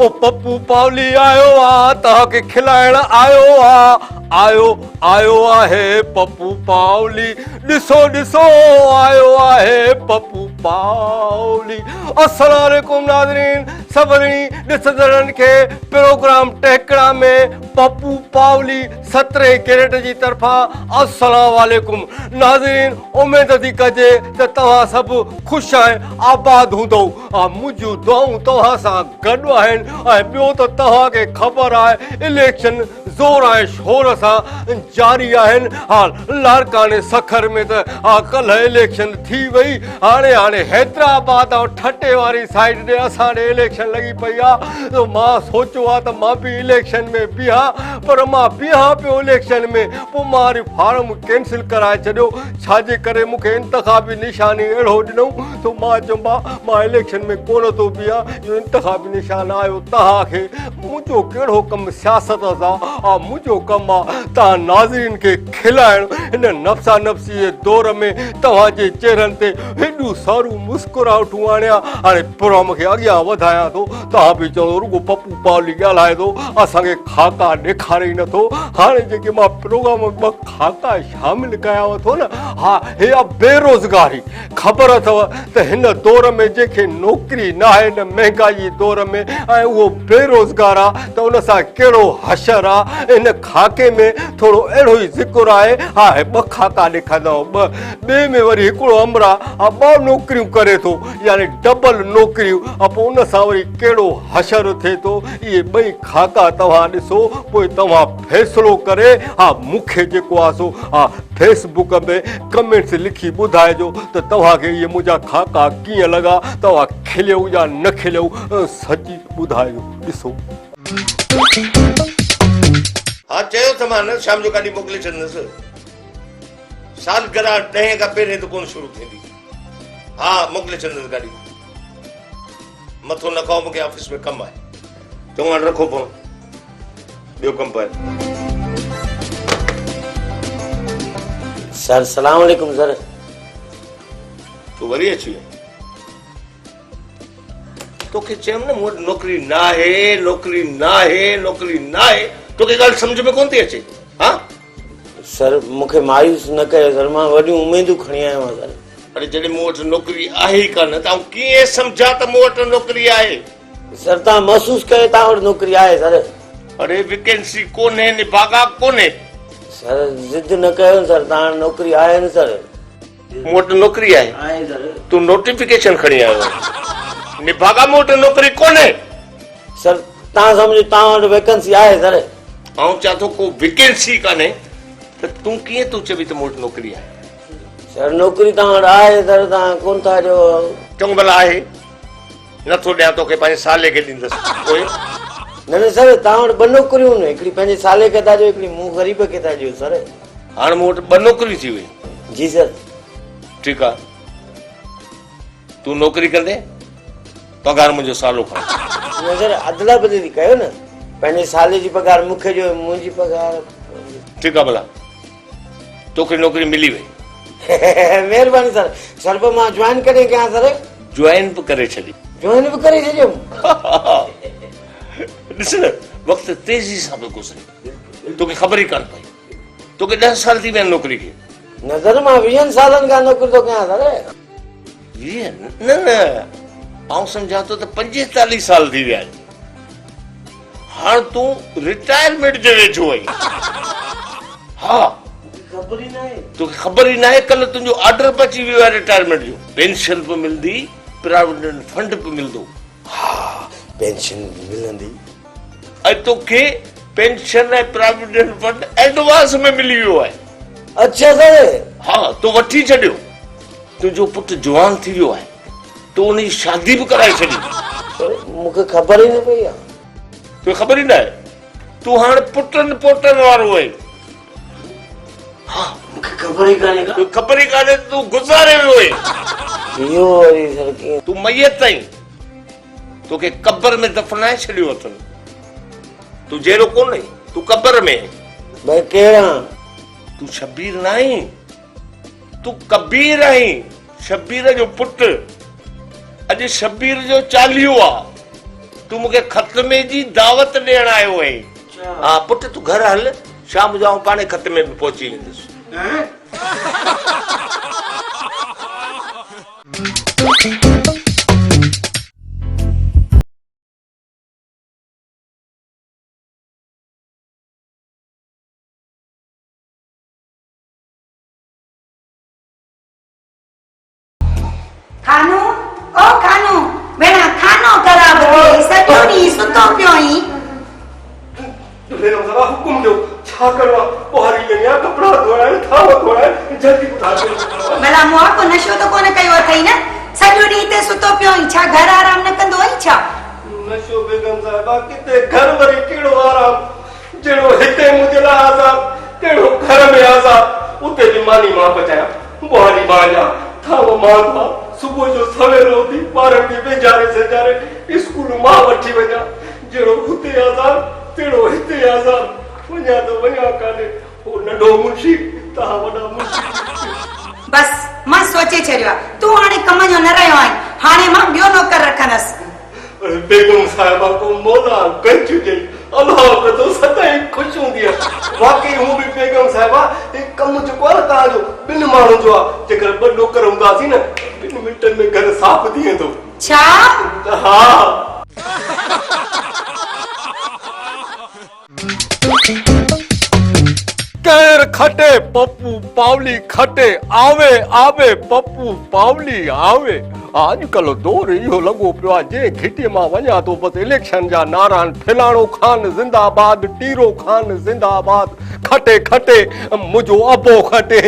او پپو پاولي آيو آ توهان کي کلائڻ آيو آ آيو آيو آهي پپو پاولي ڏسو ڏسو آيو آهي پپو پاولي السلام عليڪم ناظرين سڀني ڏسندڙن کي پروگرام ٽهڪڙا ۾ پپو پاولي سترهين گريڊ جي طرفان السلام عليڪم ناظرين اميد ٿي ڪجي ته توهان سڀ خوش ۽ آباد هوندؤ ها منهنجون دعائون توهان سان گڏ آهن ۽ ٻيو ته توهان کي خبر آهي اليڪشن زور ۽ شور سان جاري آهن ها لاڙڪاڻي سکر ۾ ته ها ڪلهه اليڪشن ٿي وئي هاڻي هاڻي حيدرآباد ۽ ٺٽي واري سائيڊ ڏي اسان ڏي اليڪشن لڳي پئي آ ته مان سوچيو آ ته مان به اليڪشن ۾ بيهان پر مان بيهان پيو اليڪشن ۾ پوء مان وري فارم ڪينسل ڪرائي ڇڏيو ڇا جي ڪري مون کي انتخابي نشاني اهڙو ڏنو سو مان چيم ڀاء مان اليڪشن ۾ ڪونه ٿو بيهان اهو انتخابي نشان آيو توهان کي منهنجو ڪهڙو ڪم سياست سان آ منهنجو ڪم آ توهان ناظرين کي کلائڻ هن نفسا نفسي جي دور ۾ توهان جي چهرن تي هيڏيون ساريون مسڪراهٽون آڻيان هاڻي پروگرام کي اڳيان وڌايان ٿو توهان به چوندو رڳو پپو پاولي ڳالهائي ٿو اسان کي خاڪا ڏيکاري ئي نٿو هاڻي جيڪي مان پروگرام ۾ ٻه خاڪا شامل ڪيا اٿو نه ها هي آ بيروزگاري خبر اٿو ته هن دور ۾ جنهن کي نوڪري ناهي هن مهنگائي جي دور ۾ ۽ اهو بيروزگار آ ته ان سان ڪهڙو حشر آ هن خاڪي ۾ ٿورو اهڙو ئي ذڪر آهي ها هي ٻه خاڪا ڏيکاريندؤ ٻه ٻئي ۾ وري هڪڙو همراهه ها ٻه نوڪريون ڪري ٿو يعني ڊبل نوڪريون ها پوء ان سان وري ڪهڙو حشر ٿئي ٿو اهي ٻئي خاڪا توهان ڏسو پوء توهان فيصلو ڪري ها مون کي جيڪو آ سو ها فيس بڪ ۾ ڪمينٽس لکي ٻڌائجو ته توهان کي اهي منهنجا خاڪا ڪيئن لڳا توهان کليو يا نه کليو سچي ٻڌائجو ڏسو. ها چيو ته مان نه شام جو گاڏي موڪلي ڇڏندس. سالگرهه ڏهين کان پهرين ته ڪونه شروع ٿيندي. ها موڪلي ڇڏندس گاڏي. مٿو نه کائو مونکي آفيس ۾ ڪم آهي. چڱو هاڻ رکو فون ٻيو ڪم پئي. سر سلام عليڪم سر. تون وري اچي وئين. توکي چيم نه مون وٽ نوڪري ناهي نوڪري ناهي نوڪري ناهي توکي ڳالهه سمجهه ۾ ڪونه ٿي اچي ها. سر مون کي مايوس نه ڪيو سر مان وڏيون اميدون کڻي آيو آهيان سر. اڙي جڏهن مون وٽ نوڪري آهي ئي ڪانه ته آئون ڪيئن سمجهان ته مون وٽ نوڪري آهي. سر توهان محسوس ڪيو توهان وٽ نوڪري آهي سر. اڙي ويڪنسي ڪونهي نڀاڳا ڪونهي. سر ضد نه ڪيو نه سر توهان وٽ نوڪري آهي نه سر. مون وٽ نوڪري آهي. آهي سر. تون نوٽيفڪيشن کڻي آيو آهين. نڀاڳا مون وٽ نوڪري ڪونهي. سر توهان سمجهو توهان وٽ ويڪنسي آهي سر. آئون چوان ٿو ڪو ويڪنسي ڪانهي ته تون ڪيئن ٿو چوين ته مون وٽ نوڪري آهي. سر نوڪري توهان وٽ آهي سر توهان ڪونه ٿا ڏيو. چڱو ڀلا آهي نه ٿو ڏيان توکي پنهنجي سالي کي ڏيندس پوء. نه نه سر توهان وٽ ٻه نوڪريون آهن هڪڙي پنهنجي سالي کي ٿا ڏيو هڪڙي مون غريب کي ٿا ڏيو سر. هاڻ مون وٽ ٻه نوڪريون ٿي ويون. جي سر. ٺيڪ آهي تون نوڪري ڪندين پگهار منهنجو سالو کڻ. نه سر ادلا بدلي ڪيو نه پنهنجي سالي جي پگهار مون کي ڏيو منهنجي پگهار. ٺيڪ آ ڀلا توکي نوڪري ملي وئي. مهرباني سر سر پوء مان جوائن ڪڏهن ڪيان سر؟ جوائن به ڪري ڇڏي. جوائن به ڪري ڇڏيم. ڏس نه وقت تيزي سان پيو گذري توکي خبر ئي ڪانه پئي توکي ڏهه سال ٿي ويا آهن نوڪري کي. نه سر مان ويهن سالن کان نوڪري ٿو ڪيان سر. ويهه نه نه آئون سمجهان ٿو ته پنجيتاليهه سال ٿي ويا آهن هاڻ تون رٽائرمينٽ جي ويجهو آهين ها خبر ئي ناهي توکي خبر ئي ناهي ڪلهه تنهنجو آرڊر به اچي ويو آهي رٽائرمينٽ جو پينشن به ملندي پراويڊنٽ فنڊ به ملندو ها پينشن به ملندي ۽ توکي پينشن ۽ پراويڊنٽ فنڊ ايڊوانس ۾ ملي ويو آهي اڇا سر ها تو وٺي ڇڏيو تنهنجو پٽ جوان ٿي ويو آهي، تو ان جي شادي به ڪرائي ڇڏي. مون کي خبر ئي نه پئي آ. توکي خبر ئي نه آهي؟ تون هاڻ پٽن پوٽن وارو آهين. ها. مون کي خبر ئي ڪانهي ڪا. توکي خبر ئي ڪانهي ته تون گذاري ويو آهين. اهو وري سر ڪيئن؟ تون ميت آهين. توکي قبر ۾ دفنائي ڇڏيو اٿن. تون جيئرو ڪونه آهين، تون قبر ۾ آهين. ڀئي ڪير آن؟ تون شبير ناهين. تون ڪبير آهين، شبير جو پٽ. اڄ شبير جو چاليهو آ. تون مون کي ختمي جي دعوت ڏيڻ آيو آهين. ها پٽ تون گهر هل، شام جو آئون پاڻهي ختمي ۾ پهچي ويندس. خانو او خانو ڀيڻا خانو خراب ٿئي سڄو ڏينهن ستو پيو آهين. ڀيڻا ذرا حڪم ڏيو ڇا ڪرڻو آ ٻهاري ڏيڻي آ ڪپڙا ڌوئڻا آهن ٿانو ڌوئڻا آهن جلدي ٻڌاء ڪهڙو ڪم آ. ڀلا مئا ڪو نشو ته ڪونه ڪيو اٿئي نه سڄو ڏينهن هتي ستو پيو آهين ڇا گهر آرام نه ڪندو آهين ڇا. نشو بيگم صاحبه ڪٿي گهر وري ڪهڙو آرام جهڙو هتي منهنجي لاء عذاب، تهڙو گهر ۾ عذاب. اتي به ماني مان پچايان، ٻهاري مان ڏيان، ٿانو مان ڌوئان، صبح جو سوير اٿي ٻارن کي وينجهاري سينجهاري اسڪول مان وٺي وڃان. جهڙو هتي عذاب، تهڙو هتي عذاب. وڃان ته وڃان ڪاڏي؟ هو ننڍو منشي، توهان وڏا منشي. بس، مان سوچي ڇڏيو آهي. تون هاڻي ڪم جو نه رهيو آهين. هاڻي مان ٻيو نوڪر رکندس. بيگم صاحبه ڪو مولا گنج ڏئي الله ڪندو سدائين خوش هوندينء. واقعي هون به بيگم صاحبه هي ڪم جيڪو آهي نه توهان جو ٻن ماڻهن جو آهي جيڪر ٻه نوڪر هونداسين نه ته ٻن منٽن ۾ گهر صاف ٿي ويندو. ڇا؟ ها. ڪير کٽي پپو پاولي کٽي آوي آوي پپو پاولي آوي اڄڪلهه دور اهو لڳو پيو آهي جنهن گهٽي مان وڃان ٿو بس اليڪشن جا نعرا آهن فلاڻو خان زنده آباد ٽيرو خان زنده آباد کٽي کٽي منهنجو ابو کٽي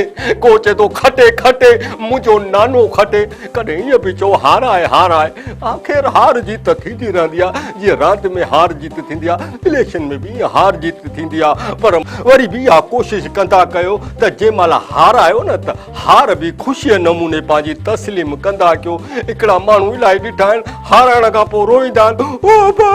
ڪو چئي ٿو کٽي کٽي منهنجو نانو کٽي ڪڏهن ائين به چئو هارائي هارائي آخر هار جيت ته ٿيندي رهندي آهي جيئن راند ۾ هار جيت ٿيندي آهي اليڪشن ۾ به ائين هار جيت ٿيندي آهي پر وري به اها ڪوشش ڪندا ڪيو ته جنهن مهل هارايو نه ته هار به خوشيء نموني پنهنجي تسليم ڪندا ڪيو هڪڙا ماڻهو الاهي ڏٺا آهن هارائڻ کان پوء روئيندا آهن او ابا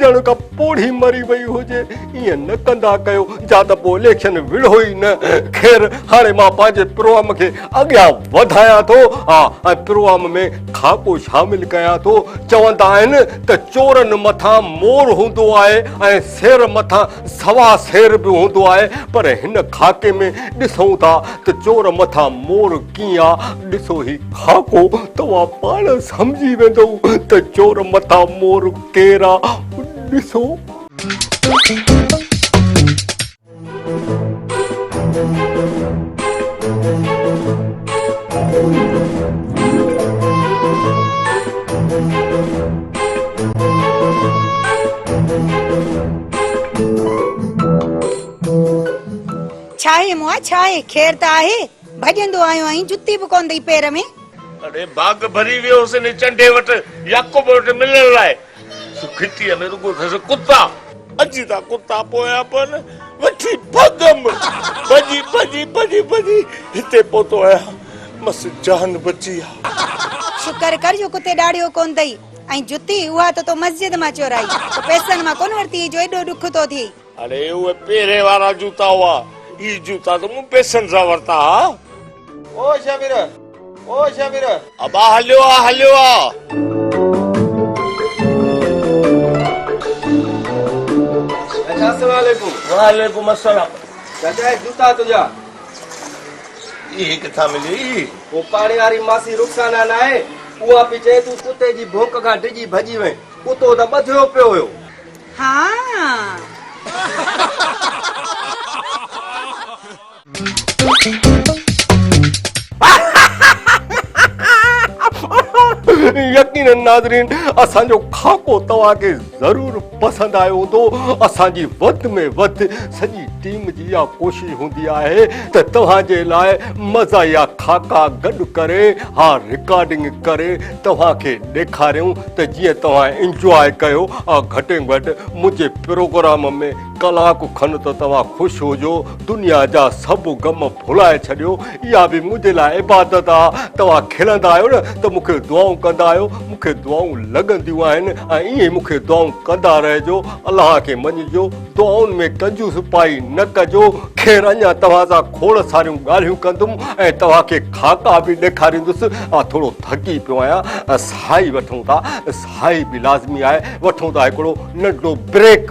ڄڻ ڪا پوڙهي مري وئي هجي ائين نه ڪندا ڪيو جا ته پوء اليڪشن وڙهو ئي نه. خير هاڻي مان پنهنجي پروگرام کي اڳيان وڌايان ٿو ها ۽ پروگرام ۾ خاڪو شامل ڪيان ٿو. چوندا آهن ته چورن مٿان مور هوندو آهي ۽ سير مٿان سوا سير به هوندو آهي پر هن خاڪي ۾ ڏسون ٿا ته چور مٿان مور ڪيئن آ. ڏسو هي خاڪو توهان پاڻ سمجهي ويندؤ ته چور مٿان مور ڪير آ. ڏسو. ڇاهي مئا ڇاهي، خير ته آهي؟ ڀڄندو آيو آهين، جتي به ڪونه اٿئي پير ۾. اڙي باغ ڀري ويو هوس ان چنڊي وٽ، يعقوب وٽ ملڻ لاء. سو گهٽيء ۾ رڳو اٿس ڪتا. اڄ ٿا ڪتا پويان پون، وٺي ڀڳم. ڀڄي ڀڄي ڀڄي ڀڄي هتي پهتو آهيان. مس جان بچي آ. شڪر ڪر جو ڪتي ڏاڙهيو ڪونه اٿئي ۽ جتي اها ته تو مسجد مان چورائي، تو پئسن مان ڪونه ورتي هئي جو ايڏو ڏک ٿو ٿئي. اڙي اهي پهرين وارا جوتا هئا، هي جوتا ته مون پئسن سان ورتا ها. او شبير، او شبير. ابا هليو آ هليو آ. چاچا السلام عليڪم. وعليڪم السلام. چاچا هي جوتا تنهنجا. اهي ڪٿان ملي؟ هو پاڙي واري ماسي رخسانه ناهي، اها پئي چئي تون ڪتي جي ڀونڪ کان ڊڄي ڀڄي وئين، ڪتو ته ٻڌيو پيو هيو. ها. يقينن ناظرين اسان جو خاڪو توهان کي ضرور پسند آيو هوندو اسان جي وڌ ۾ وڌ سڄي ٽيم جي اها ڪوشش هوندي آهي ته توهان جي لاء مزاحيه خاڪا گڏ ڪري ها رڪارڊنگ ڪري توهان کي ڏيکاريون ته جيئن توهان انجواء ڪيو ها گهٽ ۾ گهٽ منهنجي پروگرام ۾ ڪلاڪ کن ته توهان خوش هجو دنيا جا سڀ غم ڀلائي ڇڏيو اها به منهنجي لاء عبادت آ توهان کلندا آهيو نه ته مون کي دعائون ڪندا آهيو مون کي دعائون لڳنديون آهن ۽ ائين ئي مون کي دعائون ڪندا رهجو الله کي مڃجو دعائن ۾ ڪنجوس پائي نه ڪجو. خير اڃا توهان سان کوڙ ساريون ڳالهيون ڪندم ۽ توهان کي خاڪا به ڏيکاريندس. آء ٿورو ٿڪي پيو آهيان، ساهي وٺون ٿا، ساهي به لازمي آهي، وٺون ٿا هڪڙو ننڍڙو بريڪ.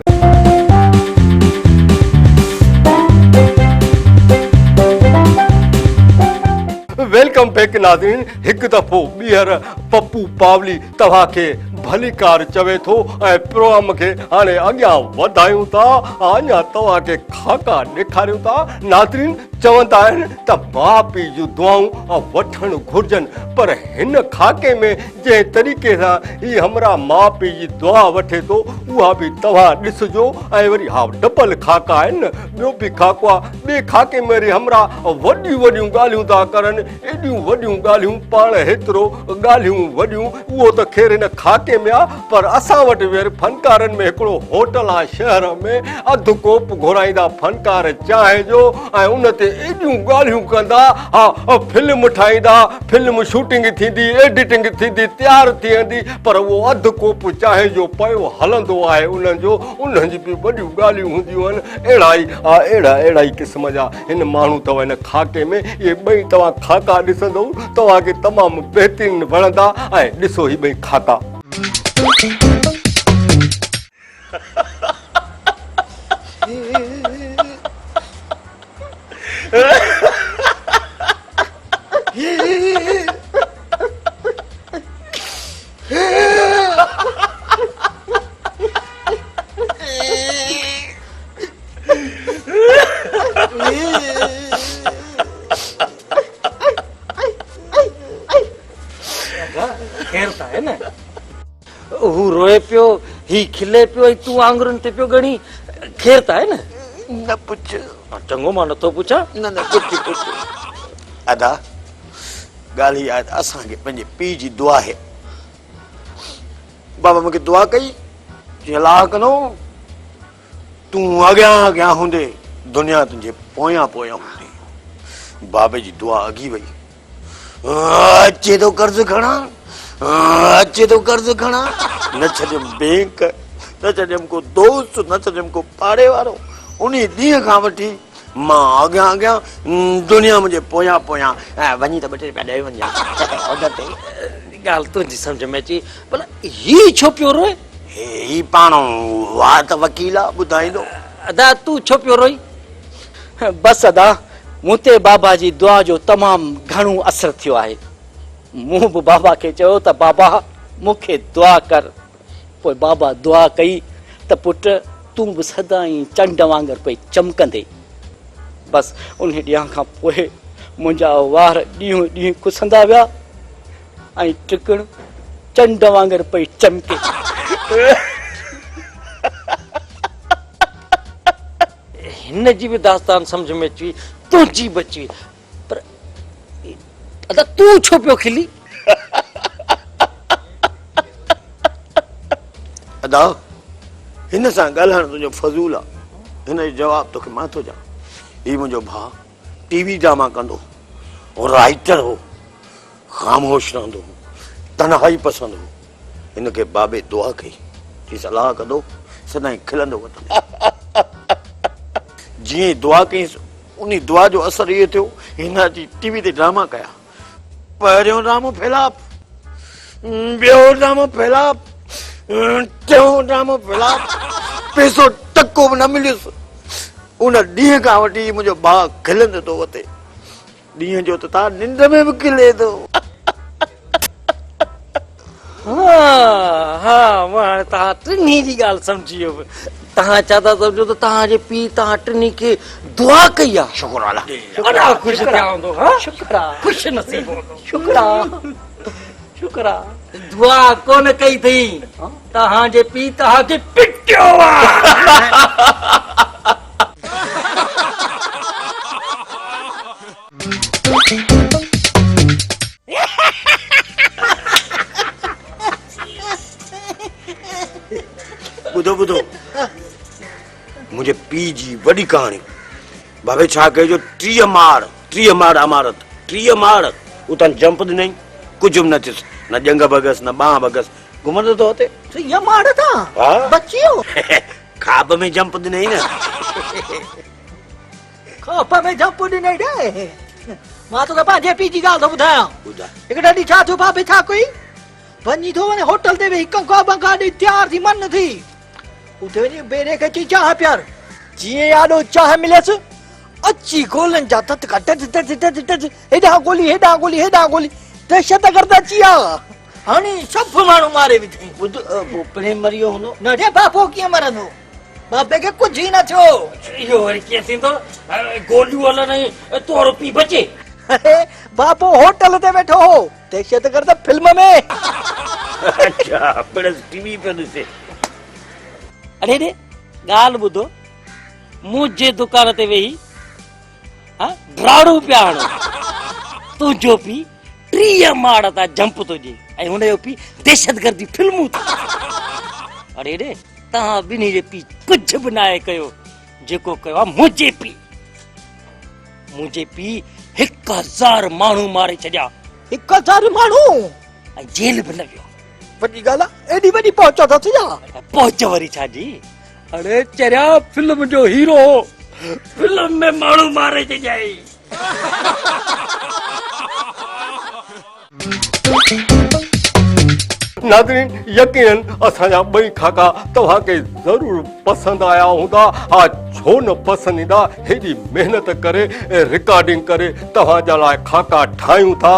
Welcome back ناظرين، هڪ دفعو ٻيهر پپو پاولي توهان کي ڀليڪار چوي ٿو ۽ پروگرام کي هاڻي اڳيان وڌايون ٿا، اڃا توهان کي خاڪا ڏيکاريون ٿا. ناظرين چوندا آهن ته ماء پيء جون دعائون وٺڻ گهرجن پر هن خاڪي ۾ جنهن طريقي سان هي همراهه ماء پيء جي دعا وٺي ٿو اها به توهان ڏسجو ۽ وري ها ڊبل خاڪا آهن نه ٻيو به خاڪو آهي ٻئي خاڪي ۾ وري همراهه وڏيون وڏيون ڳالهيون ٿا ڪرن ايڏيون وڏيون ڳالهيون پاڻ هيترو ڳالهيون وڏيون اهو ته خير هن خاڪي ۾ آ پر اسان وٽ وير فنڪارن ۾ هڪڙو هوٽل آ شهر ۾ اڌ ڪوپ گهرائيندا فنڪار چانهه جو ۽ ان تي ايڏيون ڳالهيون ڪندا ها فلم ٺاهيندا فلم شوٽنگ ٿيندي ايڊيٽنگ ٿيندي تيار ٿي ويندي پر اهو اڌ ڪوپ چانهه جو پيو هلندو آهي انهن جو انهن جون به وڏيون ڳالهيون هونديون آهن اهڙا ئي اهڙا اهڙا ئي قسم جا هن ماڻهو اٿو هن خاڪي ۾ اهي ٻئي توهان خاڪا ڏسندو توهان کي تمام بهترين وڻندا ۽ ڏسو هي ٻئي خاڪا. خير ته آهي نه؟ هو روئي پيو، هي کلي پيو ۽ تون آڱرين تي پيو ڳڻين. خير ته آهي نه؟ نه پڇ. چڱو مان نٿو پڇان. نه نه پڇ پڇ. ادا ڳالهه هي آهي ته اسان کي پنهنجي پيء جي دعا آهي. بابا مون کي دعا ڪئي، چيائين الله ڪندو تون اڳيان اڳيان هوندي، دنيا تنهنجي پويان پويان هوندي. بابي جي دعا اگهي وئي. اچي ٿو قرض کڻان، اچي ٿو قرض کڻان، نه ڇڏيم بينڪ، نه ڇڏيم ڪو دوست، نه ڇڏيم ڪو پاڙي وارو. انهي ڏينهن کان وٺي مان اڳيان اڳيان، دنيا منهنجي پويان پويان. وڃي ته ٻه ٽي رپيا ڏئي وڃجان آرڊر تي. ڳالهه تنهنجي سمجهه ۾ اچي، ڀلا هي ڇو پيو روئي؟ هي پاڻ وات وڪيل آ، ٻڌائيندو. ادا تون ڇو پيو روئين؟ بس ادا، مون تي بابا جي دعا جو تمام گهڻو اثر ٿيو آهي. مون به بابا کي چيو ته بابا مون کي دعا ڪر. پوء بابا دعا ڪئي ته پٽ تون به سدائين چنڊ وانگر پئي چمڪندين. بس انهي ڏينهن کان پوء منهنجا وار ڏينهون ڏينهن کسندا ويا ۽ ٽڪڻ چنڊ وانگر پئي چمڪي. هن جي به داستان سمجهه ۾ اچي وئي، تنهنجي به اچي وئي، پر ادا تون ڇو پيو کلين؟ ادا هن سان ڳالهائڻ تنهنجو فضول آ، هن جو جواب توکي مان ٿو ڏيان. هي منهنجو ڀاء ٽي وي ڊراما ڪندو هو، رائيٽر هو، خاموش رهندو هو، تنهائي پسند هو. هن کي بابي دعا ڪئي، چيس الله ڪندو سدائين کلندو وتندين. جيئن ئي دعا ڪيس، انهي دعا جو اثر اهو ٿيو، هن اچي ٽي وي تي ڊراما ڪيا. پهريون ڊرامو ڦيلاپ، ٻيو ڊرامو ڦيلاپ، ٽيون ڊرامو ڦيلاپ، پئسو ٽڪو به نه مليس. ان ڏينهن کان وٺي منهنجو ڀاء کلندو ٿو وتي. ڏينهن جو ته تان ننڊ ۾ به کلي ٿو. ها ها مان هاڻي توهان ٽنهي جي ڳالهه سمجهي ويم. توهان ڇا ٿا سمجهو ته توهان جي پيء توهان ٽنهي کي دعا ڪئي آ. شڪر الله. وڏا خوش ٿيا هوندو ها. شڪر آ. خوش نصيب هوندو. شڪر آ. شڪر آ. دعا ڪونه ڪئي اٿئي. توهان جي پيء توهان کي پٽيو آ. ٻڌو ٻڌو منهنجي پيء جي وڏي ڪهاڻي. بابي ڇا ڪيو جو 30 ماڙ، 30 ماڙ عمارت، 30 ماڙ اتان جمپ ڏنائين، ڪجهه به نه ٿيس، نه ڄنگهه ڀڳس نه ٻانهن ڀڳس، گهمندو ٿو اتي. 30 ماڙ تان ها. بچي ويو؟ خواب ۾ جمپ ڏنائين نه. خوف ۾ جهمپ ڏنئي ڙي. مان توکي پنهنجي پيء جي ڳالهه ٿو ٻڌايان. ٻڌاء. هڪ ڏينهن ڇا ٿيو بابي ڇا ڪئي؟ وڃي ٿو وڃي هوٽل تي ويهي ڪنگا بنگا ڏئي تيار ٿي من ٿي. اتي وڃي بيري کي چئي چانهه پيار. جيئن ئي آڏو چانهه مليس، اچي گولن جا ڌڌڪا ڊڌ ڊڌ ڊڌ ڊڌ، هيڏانهن گولي هيڏانهن گولي هيڏانهن گولي، دهشتگرد اچي ويا. هڻي سڀ ماڻهو ماري وڌائين. ٻڌ، پوء پڻهين مري ويو هوندو؟ نه ڙي بابو ڪيئن مرندو؟ بابي کي ڪجهه ئي نه ٿيو. اهو وري ڪيئن ٿيندو؟ گوليون هلن ۽ تورو پي بچي. بابو هوٽل تي ويٺو هو. دهشتگرد فلم ۾. اڇا پڻس ٽي وي پيو ڏسي. اڙي ڙي ڳالهه ٻڌو منهنجي دڪان تي ويهي ها ڊراڙون پيا هڻو. تنهنجو پي 30 ماڙ تان جمپ ٿو ڏئي ۽ هن جو پي دهشتگردي فلمون ٿو. اڙي ڙي توهان ٻنهي جي پيء ڪجهه به ناهي ڪيو، جيڪو ڪيو آهي منهنجي پيء. منهنجي پيء 1000 ماڻهو ماري ڇڏيا. 1000 ماڻهو؟ ۽ جيل به نه ويو. وڏي ڳالهه آهي، ايڏي وڏي پهچ اٿس ڇا؟ پهچ وري ڇا جي؟ اڙي چريا فلم جو هيرو هو، فلم ۾ ماڻهو ماري ڇڏيائين. ناظرين يقينن اسان جا ٻئي خاڪا توهان کي ضرور پسند آيا هوندا. ها ڇو نه پسند ايندا، هيڏي محنت ڪري رڪارڊنگ ڪري توهان جا لاء خاڪا ٺاهيون ٿا.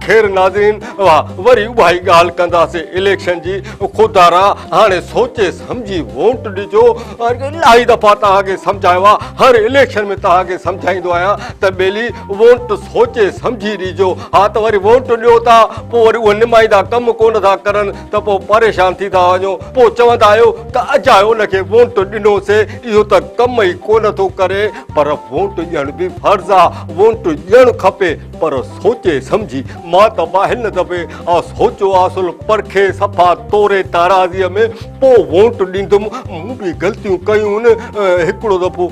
خير ناظرين وري اها ئي ڳالهه ڪنداسين اليڪشن جي. خدارا هاڻي سوچي سمجهي ووٽ ڏجو. الاهي دفعا توهان کي سمجهايو آهي، هر اليڪشن ۾ توهان کي سمجهائيندو آهيان ته ٻيلي ووٽ سوچي سمجهي ڏجو. ها ته وري ووٽ ڏيو ٿا پوء وري اهي نمائندا ڪم ڪونه ٿا ڪرن ته پوء پريشان ٿي ٿا وڃو، پوء چوندا آهيو ته اجايو ان کي ووٽ ڏنوسي، اهو ته ڪم ئي ڪونه ٿو ڪري. پر ووٽ ڏيڻ به فرض آ، ووٽ ڏيڻ کپي پر سوچي سمجهي. مان ته مان هن دفعي آ سوچيو اصل پرکي صفا توري تارازيء ۾ پوء ووٽ ڏيندم. مون به غلطيون ڪيون آهن، هڪڙو دفعو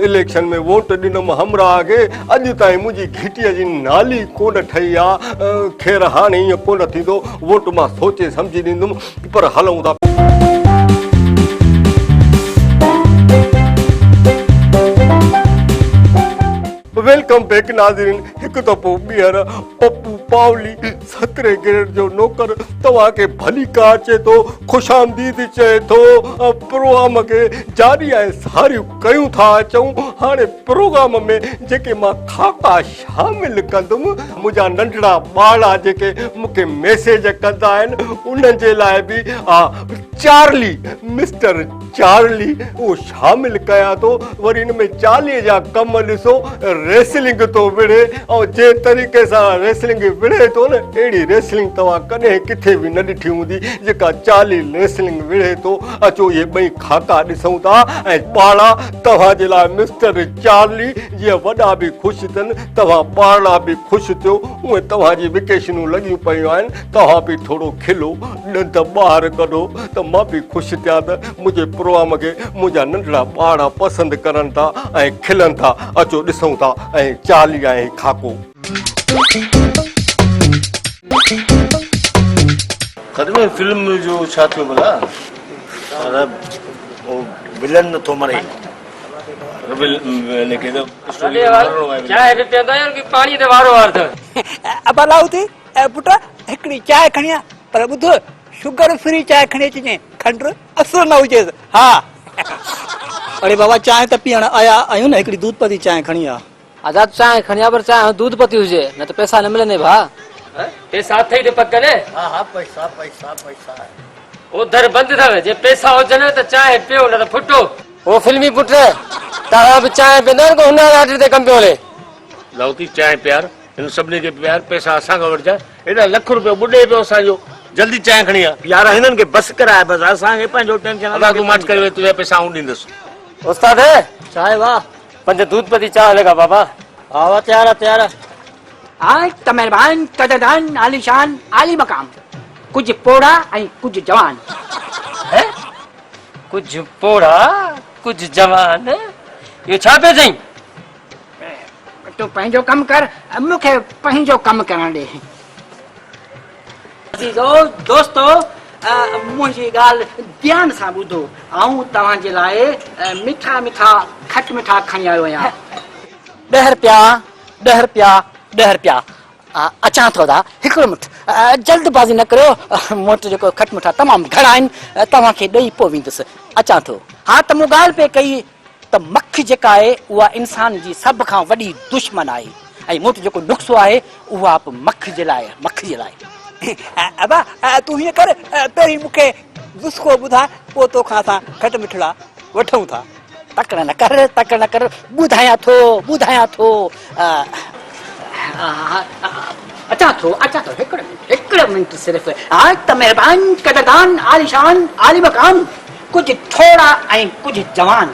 اليڪشن ۾ ووٽ ڏنم همراهه کي، اڄ تائين منهنجي گهٽيء جي نالي ڪونه ٺهي آ. خير هاڻي ائين ڪونه ٿيندو، ووٽ مان سوچي سمجهي ڏيندم. پر هلون ٿا. Welcome back ناظرين، هڪ دفعو ٻيهر پپو پاولي سترهين گريڊ جو نوڪر توهان کي ڀليڪار چئي ٿو، خوش آمديد چئي ٿو. پروگرام کي جاري ۽ ساريون ڪيون ٿا اچون. هاڻي پروگرام ۾ جيڪي مان خاڪا شامل ڪندم، منهنجا ننڍڙا ٻارڙا جيڪي مون کي ميسيج ڪندا آهن انهن جي لاء به چارلي، مسٽر چارلي اهو شامل ڪيان ٿو. وري ان ۾ چارلي جا ڪم ڏسو، ريسلنگ ٿو وڙهي ۽ جنهن طريقي سان ريسلنگ وڙهي ٿو نه، اهڙي ريسلنگ توهان ڪڏهن ڪٿي به نه ڏٺي هوندي جيڪا چارلي ريسلنگ وڙهي ٿو. اچو اهي ٻئي خاڪا ڏسون ٿا ۽ ٻارڙا توهان جي لاء مسٽر چارلي، جيئن وڏا به خوش ٿين توهان ٻارڙا به خوش ٿيو. هونئن توهان جي وڪيشنون لڳيون پيون آهن، توهان به ٿورو کلو، ڏند ٻاهر ڪڍو ته مان به خوش ٿيان ته منهنجي پروگرام کي منهنجا ننڍڙا ٻارڙا پسند ڪرن ٿا ۽ کلن ٿا. اچو ڏسون ٿا ۽ چارلي ۽ خاڪو. خدمي فلم جو ڇا ٿيو ڀلا؟ پر هو ولن نٿو مري. چانهه به پيئندا آهيو ڪي پاڻي تي وارو وار اٿو. ابا لاهوتي پٽ هڪڙي چانهه کڻي آ پر ٻڌ شگر فري چانهه کڻي اچجين کنڊ اصل نه هجيس ها. اڙي بابا چانهه ته پيئڻ آيا آهيون نه هڪڙي دود پتي چانهه کڻي آ. ادا چانهه کڻي آ پر چانهه دود پتي هجي نه ته پئسا نه ملندئي ڀاء. پئسا اٿئي ته پڪ نه. ها ها پئسا پئسا پئسا. اوڌر بند اٿو جي پئسا هجن ته چانهه پيو نه ته ڦٽو. او فلمي پٽ توهان به چانهه پيئندا آهيو ڪو هن واري آرڊر تي ڪم پيو هلي. لاهوتي چانهه پيار هن سڀني کي پيار پئسا اسان کان وٺجانء هيڏا لک روپيو ٻڏي پيو اسان جو جلدي چانهه کڻي آ. يار هنن کي بس ڪراء بس اسان کي پنهنجو ٽينشن ادا تون ماٺ ڪري ويهه تنهنجا پئسا آئون ڏيندس. استاد چانهه واهه. پنج دود پتي چانهه لڳا بابا. ها ها تيار آ تيار آ. آء ته مهربان، قدردان، عاليشان، عالي مقام، ڪجهه پوڙها ۽ ڪجهه جوان. هه ڪجهه پوڙها ڪجهه جوان اهو ڇا پيو چئين؟ تون پنهنجو ڪم ڪر، مون کي پنهنجو ڪم ڪرڻ ڏي. عزيزو، دوستو، منهنجي ڳالهه ڌيان سان ٻڌو. آئون توهان جي لاء مٺا مٺا کٽ مٺا کڻي آيو آهيان. ڏهه رپيا، ڏهه رپيا، ڏهه رپيا. اچان ٿو ادا، هڪڙو منٽ، جلد بازي نه ڪريو، مون وٽ جيڪو کٽ مٺا تمام گهڻا آهن، توهان کي ڏئي پوء ويندس. اچان ٿو. ها ته مون ڳالهه پئي ڪئي ته مک جيڪا آهي اها انسان جي سڀ کان وڏي دشمن آهي ۽ مون وٽ جيڪو نقصو آهي اها به مک جي لاء مک جي لاء. ابا تون هيئن ڪر پهرين مون کي نسخو ٻڌاء پوء توکان اسان کٽ مٺڙا وٺون ٿا. تڪڙ نه ڪر تڪڙ نه ڪر ٻڌايان ٿو ٻڌايان ٿو. اچان ٿو اچان ٿو هڪڙو منٽ هڪڙو منٽ صرف. ها ته مهربان قدردان عاليشان عالي مقام ڪجهه ٺوڙها ۽ ڪجهه جوان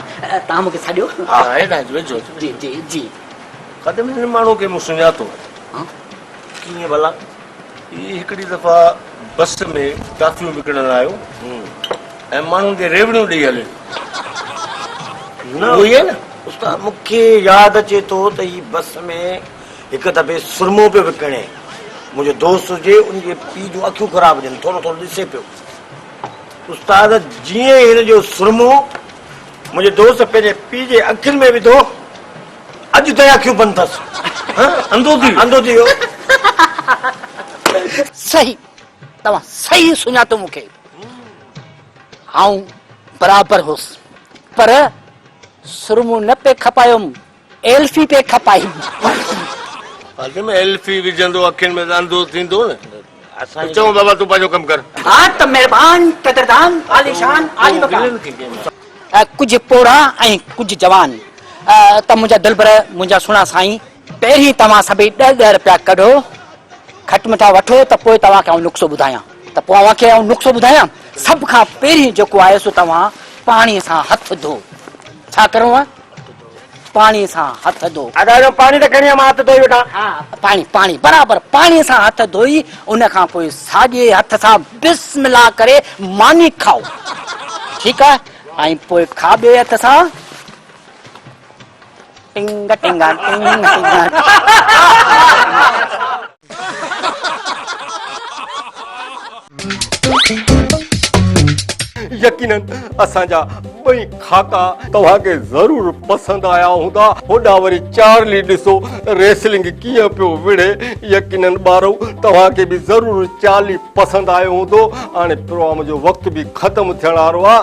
توهان مون کي سڏيو. ها هيڏانهن اچ ويجهو اچ. جي جي جي. خادم هن ماڻهو کي مون سڃاتو آهي. ڪيئن ڀلا؟ هي هڪڙي دفعا بس ۾ ٽافيون وڪڻڻ آيو ۽ ماڻهن کي ريوڙيون ڏئي هليو ويو. نه اهو ئي آهي نه؟ استاد مون کي ياد اچي ٿو ته هي بس ۾ هڪ دفعي سرمو پيو وڪڻي. منهنجو دوست هجي ان جي پيء جون اکيون خراب هجن ٿورو ٿورو ڏسي پيو. استاد جيئن ئي هن جو سرمو منهنجي دوست پنهنجي پيء جي اکين ۾ وڌو، اڄ تائين اکيون بند اٿس. انڌو ٿي ويو. انڌو ٿي ويو. صحيح توهان صحيح سڃاتو مون کي. آئون برابر هوس پر سرمو نه پئي کپايم. ايلفي پئي کپائي. فاطمه ايلفي وجهندو اکين ۾ ته انڌو ٿيندو نه. چڱو بابا تون پنهنجو ڪم ڪر. ها ته مهربان، قدردان، عاليشان، عالي مقام. ڪجهه پوڙها ۽ ڪجهه جوان ته منهنجا دلبر، منهنجا سهڻا سائين. پهرين توهان سڀئي ڏهه ڏهه رپيا ڪڍو، کٽ مٺا وٺو ته پوء توهان کي آئون نقصو ٻڌايان. ته پوء اوهان کي آئون نقصو ٻڌايان. سڀ کان پهرين جيڪو آهي سو توهان پاڻي سان هٿ ڌو. ڇا ڪرڻو آهي؟ پاڻي سان هٿ ڌو. ادا جو پاڻي ته کڻي آ مان هٿ ڌوئي وٺان. ها پاڻي پاڻي برابر پاڻي سان هٿ ڌوئي ان کان پوء ساڄي هٿ سان بسم الله ڪري ماني کائو ٺيڪ آ ۽ پوء کاٻي هٿ سان ٽنگ ٽنگا ٽنگ ٽنگا. يقينن اسان جا ٻئي خاڪا توهان کي ضرور پسند آيا هوندا. هوڏانهن وري چارلي ڏسو ريسلنگ ڪيئن پيو وڙهي. يقينن ٻارو توهان کي به ضرور چارلي پسند آيو هوندو. هاڻي پروگرام جو وقت به ختم ٿيڻ وارو آهي.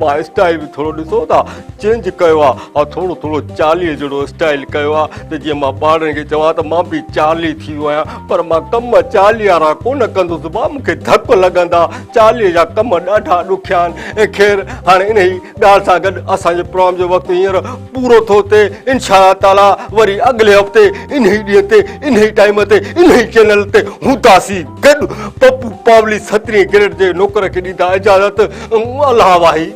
مان اسٽائل به ٿورو ڏسو ٿا چينج ڪيو آ ۽ ٿورو ٿورو چارليء جهڙو اسٽائل ڪيو آ ته جيئن مان ٻارڙن کي چوان ته مان به چارلي ٿي ويو آهيان پر مان ڪم چارلي وارا ڪونه ڪندس ڀاء مون کي ڌڪ لڳندا چارليء جا ڪم ڏاڍا ڏکيا آهن ۽ خير هاڻي انهي ڳالهه سان گڏ اسان جي پروگرام جو وقت هينئر پورو ٿو ٿئي انشاء الله تعاليٰ وري اڳلي هفتي انهي ڏينهن تي انهي ٽائيم تي انهي چينل تي هونداسين گڏ پپو پاولي سترهين گريڊ جي نوڪر کي ڏيندا اجازت الله واهي.